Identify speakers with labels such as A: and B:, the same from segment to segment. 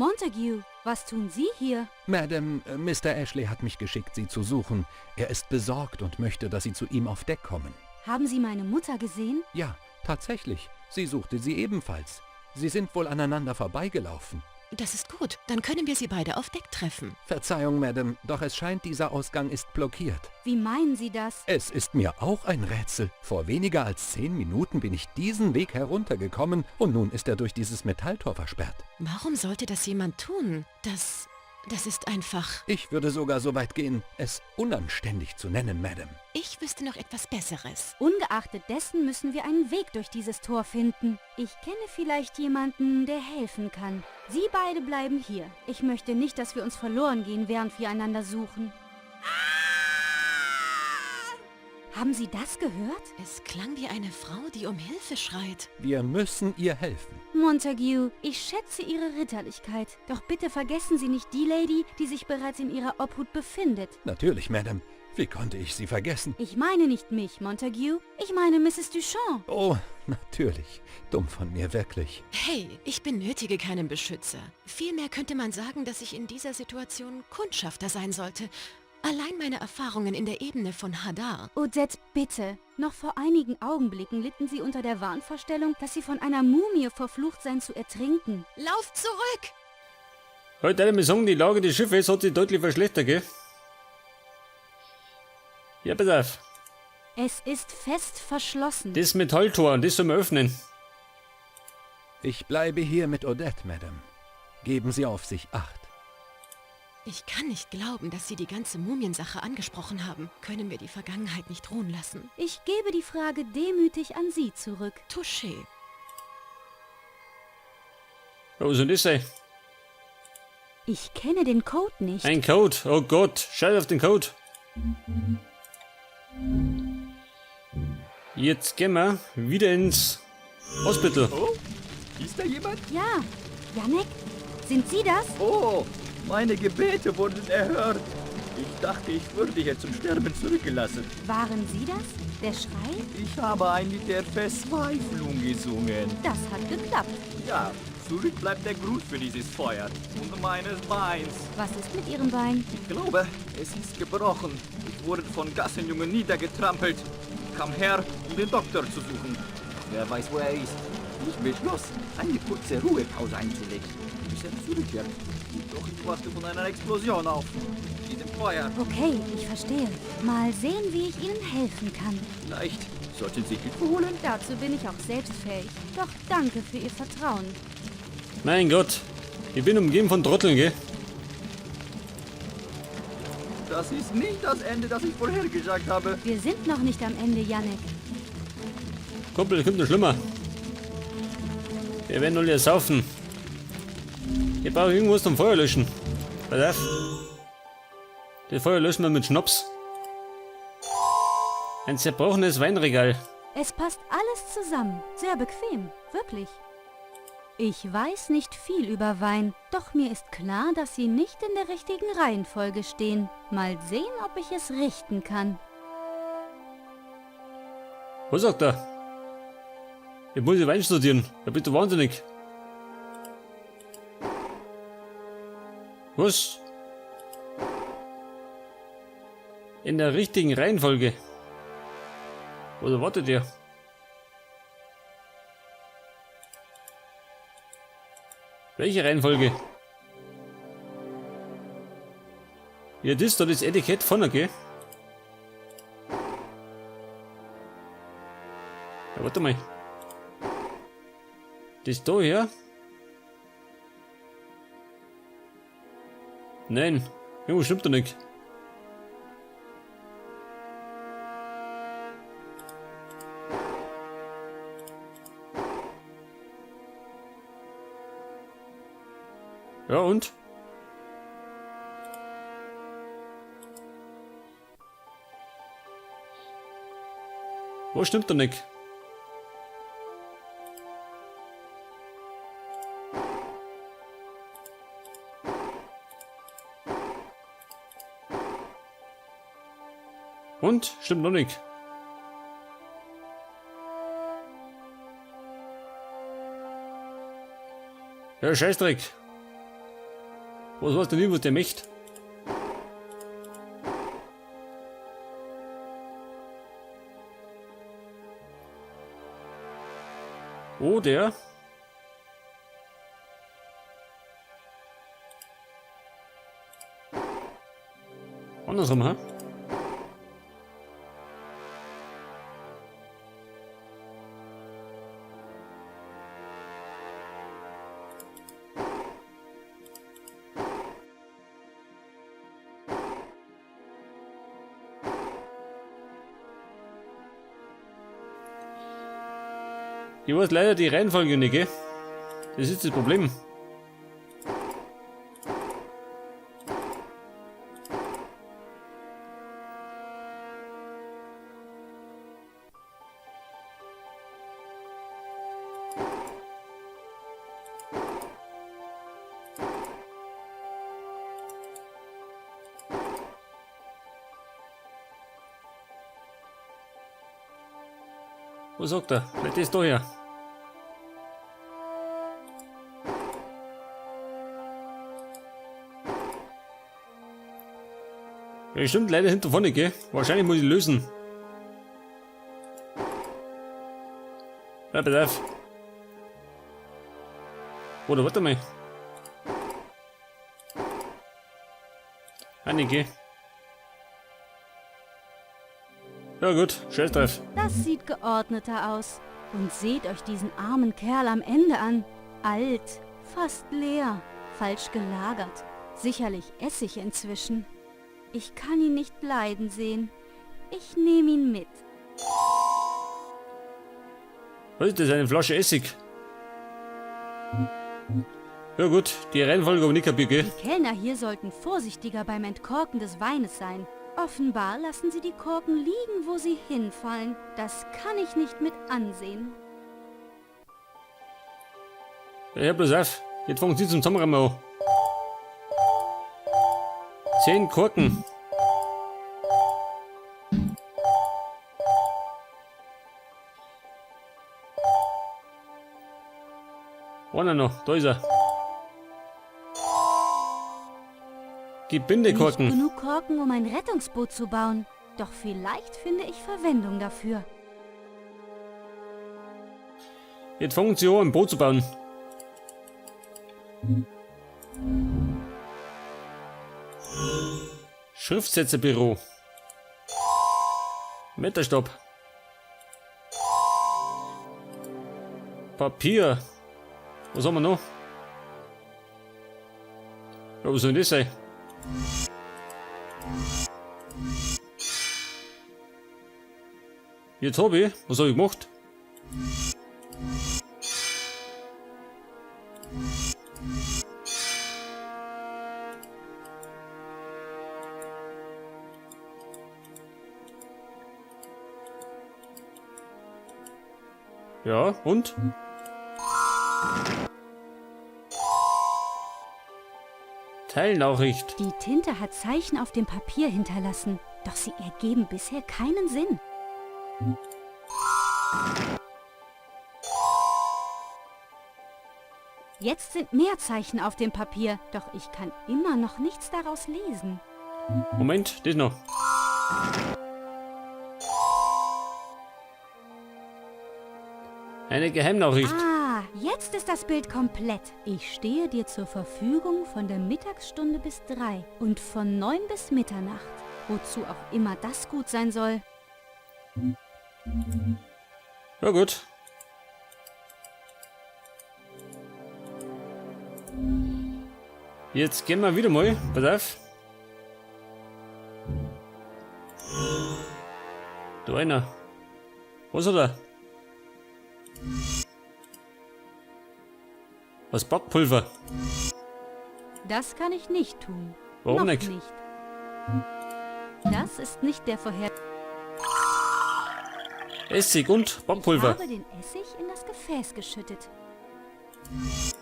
A: Montague, was tun Sie hier?
B: Madam, Mr. Ashley hat mich geschickt, Sie zu suchen. Er ist besorgt und möchte, dass Sie zu ihm auf Deck kommen.
A: Haben Sie meine Mutter gesehen?
B: Ja, tatsächlich. Sie suchte Sie ebenfalls. Sie sind wohl aneinander vorbeigelaufen.
C: Das ist gut. Dann können wir sie beide auf Deck treffen.
B: Verzeihung, Madam, doch es scheint, dieser Ausgang ist blockiert.
A: Wie meinen Sie das?
B: Es ist mir auch ein Rätsel. Vor weniger als 10 Minuten bin ich diesen Weg heruntergekommen und nun ist er durch dieses Metalltor versperrt.
C: Warum sollte das jemand tun? Das ist einfach...
B: Ich würde sogar so weit gehen, es unanständig zu nennen, Madam.
C: Ich wüsste noch etwas Besseres.
A: Ungeachtet dessen müssen wir einen Weg durch dieses Tor finden. Ich kenne vielleicht jemanden, der helfen kann. Sie beide bleiben hier. Ich möchte nicht, dass wir uns verloren gehen, während wir einander suchen. Haben Sie das gehört?
C: Es klang wie eine Frau, die um Hilfe schreit.
B: Wir müssen ihr helfen.
A: Montague, ich schätze Ihre Ritterlichkeit. Doch bitte vergessen Sie nicht die Lady, die sich bereits in Ihrer Obhut befindet.
B: Natürlich, Madame. Wie konnte ich sie vergessen?
A: Ich meine nicht mich, Montague. Ich meine Mrs. Duchamp.
B: Oh, natürlich. Dumm von mir, wirklich.
C: Hey, ich benötige keinen Beschützer. Vielmehr könnte man sagen, dass ich in dieser Situation Kundschafter sein sollte. Allein meine Erfahrungen in der Ebene von Hadar.
A: Odette, bitte. Noch vor einigen Augenblicken litten Sie unter der Wahnvorstellung, dass Sie von einer Mumie verflucht seien zu ertrinken.
C: Lauf zurück!
D: Heute hätte ich mal sagen, die Lage des Schiffes hat sich deutlich verschlechtert, gell? Ja, pass auf.
A: Es ist fest verschlossen.
D: Das Metalltor, das soll man öffnen.
B: Ich bleibe hier mit Odette, Madame. Geben Sie auf sich Acht.
C: Ich kann nicht glauben, dass Sie die ganze Mumiensache angesprochen haben. Können wir die Vergangenheit nicht ruhen lassen?
A: Ich gebe die Frage demütig an Sie zurück.
C: Touché.
D: Ja, was soll das sein?
A: Ich kenne den Code nicht.
D: Ein Code? Oh Gott, scheiß auf den Code. Jetzt gehen wir wieder ins Hospital.
E: Oh, ist da jemand?
A: Ja, Janek, sind Sie das?
E: Oh, meine Gebete wurden erhört. Ich dachte, ich würde hier zum Sterben zurückgelassen.
A: Waren Sie das? Der Schrei?
E: Ich habe ein Lied der Verzweiflung gesungen.
A: Das hat geklappt.
E: Ja, zurück bleibt der Grund für dieses Feuer und meines Beins.
A: Was ist mit Ihrem Bein?
E: Ich glaube, es ist gebrochen. Ich wurde von Gassenjungen niedergetrampelt. Ich kam her, um den Doktor zu suchen. Wer weiß, wo er ist. Ich beschloss, eine kurze Ruhepause einzulegen, bis er zurückkehrt. Doch ich wachte von einer Explosion auf. In diesem Feuer.
A: Okay, ich verstehe. Mal sehen, wie ich Ihnen helfen kann.
E: Vielleicht sollten Sie Hilfe holen?
A: Dazu bin ich auch selbst fähig. Doch danke für Ihr Vertrauen.
D: Mein Gott, ich bin umgeben von Trotteln, gell?
E: Das ist nicht das Ende, das ich vorhergesagt habe.
A: Wir sind noch nicht am Ende, Janek.
D: Kumpel, kommt noch schlimmer. Wir werden alle saufen. Ich brauche irgendwas zum Feuer löschen. Pass auf. Das Feuer löschen wir mit Schnaps. Ein zerbrochenes Weinregal.
A: Es passt alles zusammen. Sehr bequem. Wirklich. Ich weiß nicht viel über Wein, doch mir ist klar, dass sie nicht in der richtigen Reihenfolge stehen. Mal sehen, ob ich es richten kann.
D: Was sagt er? Ich muss Wein studieren. Da bist du wahnsinnig. Was? In der richtigen Reihenfolge. Oder wartet ihr? Welche Reihenfolge? Ja, das da, das Etikett vorne, gell? Ja, warte mal. Das da hier? Nein, irgendwas stimmt da nicht. Ja, und? Was stimmt da nicht? Und? Stimmt noch nicht. Ja, Scheißdreck. Was weiß denn ich, was der möchte? Oh, der. Andersrum, hä? Ich weiß leider die Reihenfolge nicht, gell? Das ist das Problem. Was sagt er? Vielleicht ist da her. Ja, stimmt, leider hinter vorne, gell? Wahrscheinlich muss ich lösen. Ja, pass auf. Oder warte mal. Ah, nee, gell? Ja gut, scheiß drauf.
A: Das sieht geordneter aus. Und seht euch diesen armen Kerl am Ende an. Alt, fast leer, falsch gelagert. Sicherlich Essig inzwischen. Ich kann ihn nicht leiden sehen. Ich nehme ihn mit.
D: Was ist das? Eine Flasche Essig? Ja gut, die Reihenfolge habe ich nicht kapiert, gell?
A: Die Kellner hier sollten vorsichtiger beim Entkorken des Weines sein. Offenbar lassen sie die Korken liegen, wo sie hinfallen. Das kann ich nicht mit ansehen.
D: Ja, hör bloß auf. Jetzt fangen sie zum Zusammenräumen an. 10 Korken. Einer noch, da ist er. Gebindekorken.
A: Nicht genug Korken, um ein Rettungsboot zu bauen. Doch vielleicht finde ich Verwendung dafür.
D: Jetzt fangen sie an, ein Boot zu bauen. Schriftsetzerbüro. Meterstab. Papier. Was haben wir noch? Ja, was soll denn das sein? Jetzt hab ich. Was hab ich gemacht? Ja, und? Teilnachricht.
A: Die Tinte hat Zeichen auf dem Papier hinterlassen, doch sie ergeben bisher keinen Sinn. Jetzt sind mehr Zeichen auf dem Papier, doch ich kann immer noch nichts daraus lesen.
D: Moment, das noch. Eine Geheimnachricht.
A: Ah, jetzt ist das Bild komplett. Ich stehe dir zur Verfügung von der Mittagsstunde bis 3 und von 9 bis Mitternacht. Wozu auch immer das gut sein soll.
D: Ja gut. Jetzt gehen wir wieder mal. Pass auf. Da einer. Was hat er? Was Backpulver?
A: Das kann ich nicht tun.
D: Warum
A: Noch
D: nicht?
A: nicht. Das ist nicht der vorher...
D: Essig und Backpulver.
A: Ich habe den Essig in das Gefäß geschüttet.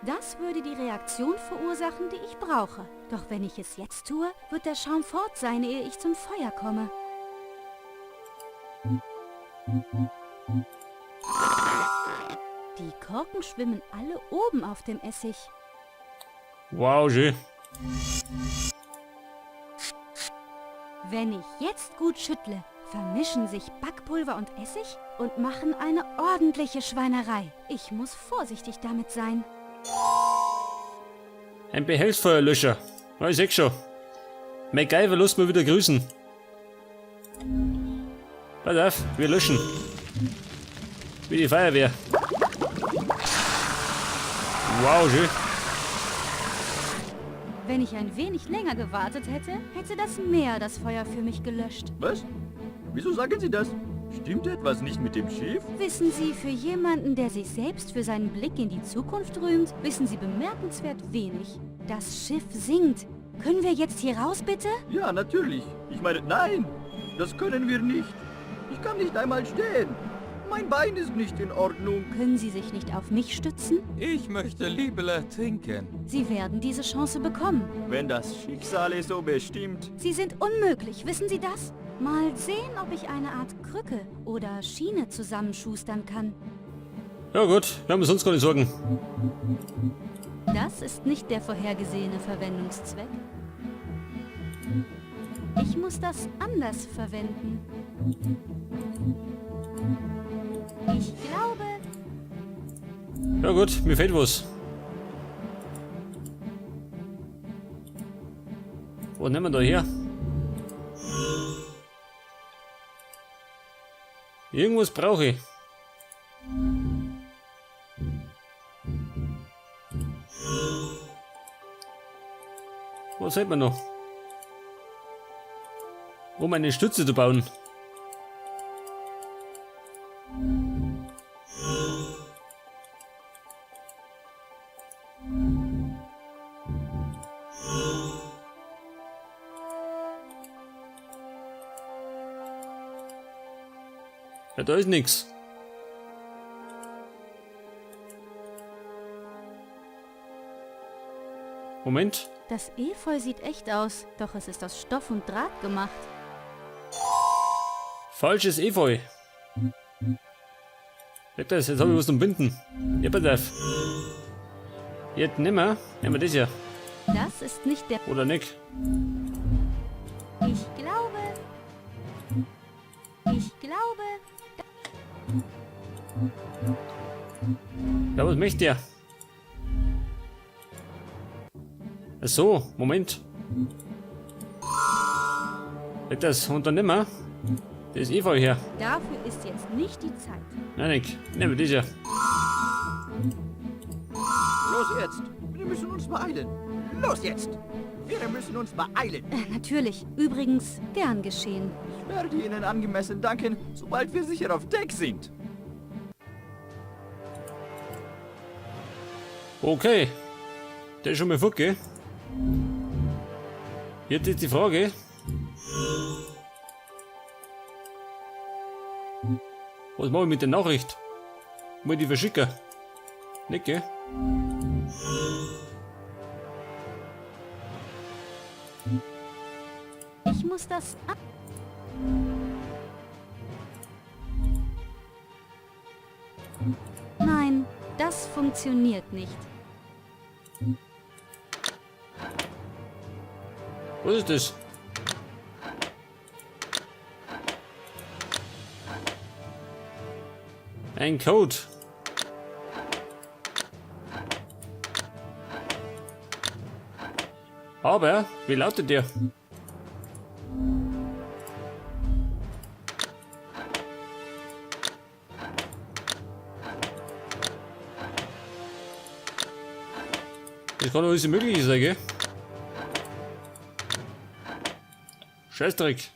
A: Das würde die Reaktion verursachen, die ich brauche. Doch wenn ich es jetzt tue, wird der Schaum fort sein, ehe ich zum Feuer komme. Die Korken schwimmen alle oben auf dem Essig.
D: Wow, schön.
A: Wenn ich jetzt gut schüttle, vermischen sich Backpulver und Essig und machen eine ordentliche Schweinerei. Ich muss vorsichtig damit sein.
D: Ein Behelfsfeuerlöscher. Ja, ich seh schon. MacGyver, lass mal wieder grüßen. Pass auf, wir löschen. Wie die Feuerwehr. Wow, schön.
A: Wenn ich ein wenig länger gewartet hätte, hätte das Meer das Feuer für mich gelöscht.
E: Was? Wieso sagen Sie das? Stimmt etwas nicht mit dem Schiff?
A: Wissen Sie, für jemanden, der sich selbst für seinen Blick in die Zukunft rühmt, wissen Sie bemerkenswert wenig. Das Schiff sinkt. Können wir jetzt hier raus, bitte?
E: Ja, natürlich. Ich meine, nein, das können wir nicht. Ich kann nicht einmal stehen. Mein Bein ist nicht in Ordnung.
A: Können Sie sich nicht auf mich stützen?
F: Ich möchte lieber trinken.
A: Sie werden diese Chance bekommen.
E: Wenn das Schicksal es so bestimmt.
A: Sie sind unmöglich, wissen Sie das? Mal sehen, ob ich eine Art Krücke oder Schiene zusammenschustern kann.
D: Ja gut, wir haben uns sonst keine Sorgen.
A: Das ist nicht der vorhergesehene Verwendungszweck. Ich muss das anders verwenden. Ich glaube...
D: Ja gut, mir fehlt was. Was nehmen wir da her? Irgendwas brauche ich. Was hält man noch? Um eine Stütze zu bauen. Ja, da ist nix. Moment.
A: Das Efeu sieht echt aus, doch es ist aus Stoff und Draht gemacht.
D: Falsches Efeu. Weg das, jetzt hab ich was zum Binden. Ja, pass auf. Jetzt nehmen wir das hier.
A: Das ist nicht der...
D: Oder nicht?
A: Ich glaube... Ich glaube...
D: Ja, was möchte der? Ach so, Moment. Weg das Unternehmer. Das ist Efeu hier.
A: Dafür ist jetzt nicht die Zeit.
D: Nein, nicht. Nehmen wir das hier.
E: Los jetzt! Wir müssen uns beeilen. Los jetzt! Wir müssen uns beeilen.
A: Natürlich. Übrigens, gern geschehen.
E: Ich werde Ihnen angemessen danken, sobald wir sicher auf Deck sind.
D: Okay. Der ist schon mal fort, gell? Jetzt ist die Frage. Was mache ich mit der Nachricht? Muss ich die verschicken? Nicht, gell?
A: Ich muss das ab... Nein, das funktioniert nicht.
D: Was ist das? Ein Code. Aber, wie lautet der? Das kann doch alles Mögliche sein, gell? Scheißdreck.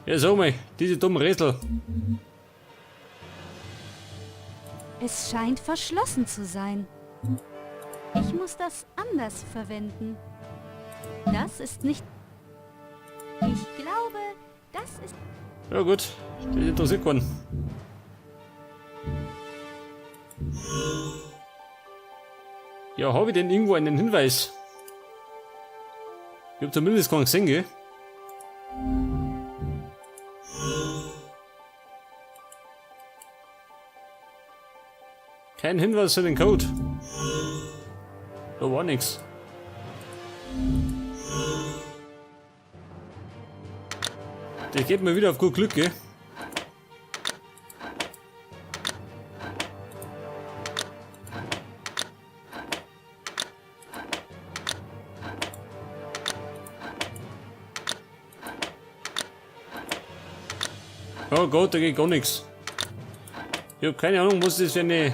D: Ja, sag mal, diese dummen Rätsel.
A: Es scheint verschlossen zu sein. Ich muss das anders verwenden. Das ist nicht... Ich glaube, das ist...
D: Ja gut, das interessiert keinen. Ja, hab ich denn irgendwo einen Hinweis? Ich hab zumindest keinen gesehen, gell? Kein Hinweis für den Code. Da war nix. Der geht mir wieder auf gut Glück, gell? Oh Gott, da geht gar nichts. Ich hab keine Ahnung, was das für eine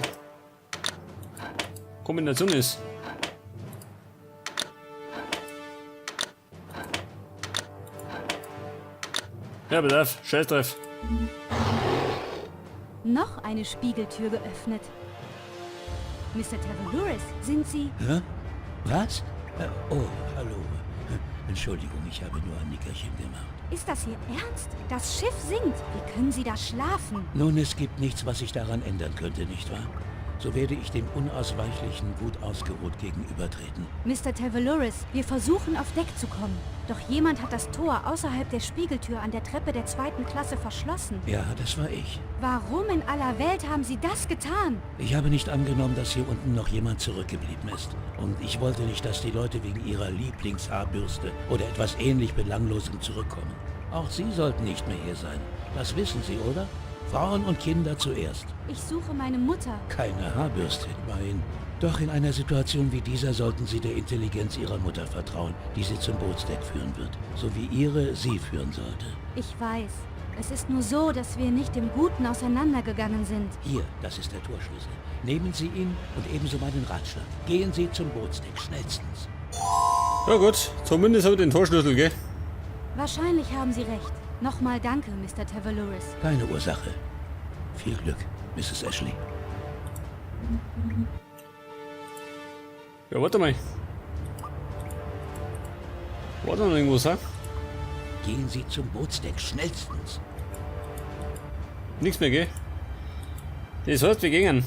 D: Kombination ist. Ja, pass auf, scheiß drauf.
A: Noch eine Spiegeltür geöffnet. Mr. Tavalouris, sind Sie...
G: Hä? Was? Oh, hallo. Entschuldigung, ich habe nur ein Nickerchen gemacht.
A: Ist das Ihr Ernst? Das Schiff sinkt. Wie können Sie da schlafen?
G: Nun, es gibt nichts, was ich daran ändern könnte, nicht wahr? So werde ich dem Unausweichlichen gut ausgeruht gegenübertreten.
A: Mr. Tavalouris, wir versuchen auf Deck zu kommen. Doch jemand hat das Tor außerhalb der Spiegeltür an der Treppe der zweiten Klasse verschlossen.
G: Ja, das war ich.
A: Warum in aller Welt haben Sie das getan?
G: Ich habe nicht angenommen, dass hier unten noch jemand zurückgeblieben ist. Und ich wollte nicht, dass die Leute wegen ihrer Lieblingshaarbürste oder etwas ähnlich Belanglosem zurückkommen. Auch Sie sollten nicht mehr hier sein. Das wissen Sie, oder? Frauen und Kinder zuerst.
A: Ich suche meine Mutter.
G: Keine Haarbürste, immerhin. Doch in einer Situation wie dieser sollten Sie der Intelligenz Ihrer Mutter vertrauen, die Sie zum Bootsdeck führen wird. So wie Ihre Sie führen sollte.
A: Ich weiß. Es ist nur so, dass wir nicht im Guten auseinandergegangen sind.
G: Hier, das ist der Torschlüssel. Nehmen Sie ihn und ebenso meinen Ratschlag. Gehen Sie zum Bootsdeck, schnellstens.
D: Ja gut, zumindest habe ich den Torschlüssel, gell?
A: Wahrscheinlich haben Sie recht. Nochmal danke, Mr. Tavalouris.
G: Keine Ursache. Viel Glück, Mrs. Ashley.
D: Ja, warte mal. War da noch irgendwas, hä?
G: Gehen Sie zum Bootsdeck, schnellstens.
D: Nichts mehr, gell? Das heißt, wir gehen.